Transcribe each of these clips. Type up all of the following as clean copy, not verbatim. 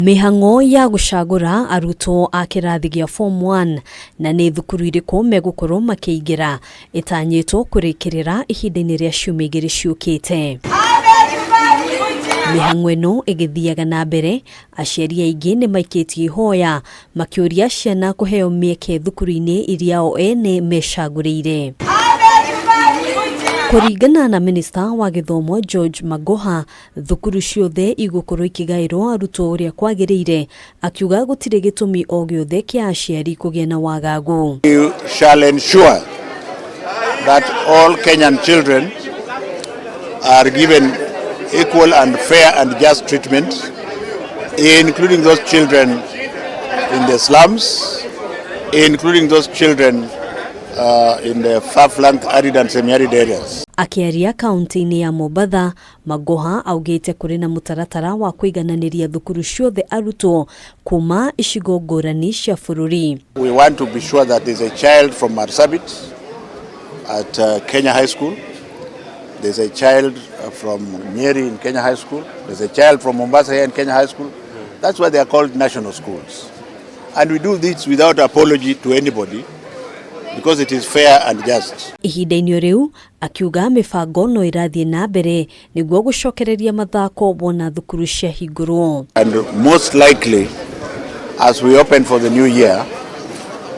Mĩhang'o ya gũcagũra arutwo a kĩrathi gĩa form 1 na nĩ thukuru irĩkũ megũkorwo makĩingĩra ĩtanyĩtwo kũrĩkĩrĩra ihinda-inĩ rĩa ciumia 2 ciũkĩte. Mĩhang'o ĩno ĩgĩthiaga na mbere, aciari aingĩ nĩ maikĩtie ihoya makĩũria ciana kũheo mĩeke thukuru-inĩ iria o ene mecagũrĩire. Kũringana na minista wa gĩthomo George Magoha, thukuru ciothe igũkorwo ikĩgaĩrwo arutwo ũrĩa kwagĩrĩire, akiuga gũtirĩ gĩtũmi o gĩothe kĩa aciari kũgĩa na wagagu. We shall ensure that all Kenyan children are given equal and fair and just treatment, including those children in the slums, including those children in the far-flung arid and semi-arid areas. Akĩaria kaunti-inĩ ya Mombatha, Magoha augĩte kũrĩ na mũtaratara wa kũigananĩria thukuru ciothe arutwo kuma icigo ngũrani cia bũrũri. We want to be sure that there's a child from Marsabit at Kenya High School, there's a child from Nyeri in Kenya High School, there's a child from Mombasa here in Kenya High School. That's why they are called national schools. And we do this without apology to anybody, because it is fair and just. Ihinda-inĩ rĩu akiuga mĩbango no ĩrathiĩ na mbere nĩguo gũcokereria mathako wona thukuru ciahingũrwo. And most likely, as we open for the new year,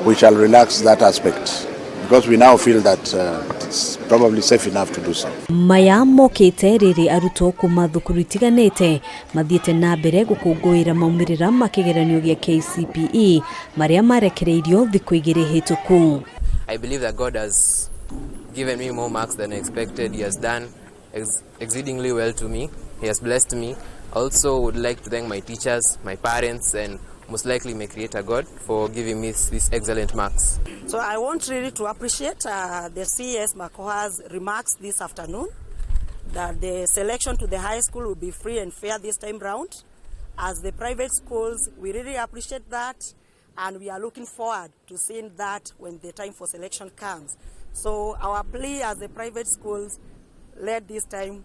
we shall relax that aspect, because we now feel that it's probably safe enough to do so. Maya mokĩte rĩrĩ arutwo kuma thukuru itiganĩte mathiĩte na mbere gũkũngũĩra maumĩrĩra ma kĩgeranio gĩa KCPE marĩa marekereirio thikũ 2 hĩtũku. I believe that God has given me more marks than I expected. He has done exceedingly well to me. He has blessed me. I also would like to thank my teachers, my parents, and most likely my Creator God for giving me these excellent marks. So I want really to appreciate the CS Magoha's remarks this afternoon that the selection to the high school will be free and fair this time round. As the private schools, we really appreciate that, and we are looking forward to seeing that when the time for selection comes. So our plea as the private schools, let this time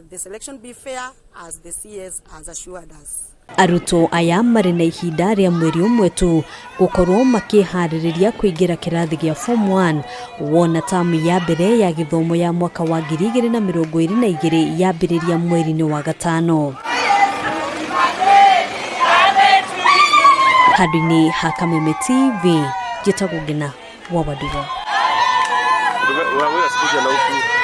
the selection be fair as the CS has assured us. Arutwo aya marĩ na ihinda rĩa mweri ũmwe tu gũkorwo makĩharĩrĩria kũingĩra kĩrathi gĩa form 1 wona tamu ya mbere ya gĩthomo ya mwaka wa 2022 yambĩrĩria mweri-inĩ wa gatano. Handũ-inĩ ha Kameme TV, njĩtagwo Ngina wa Wandugo.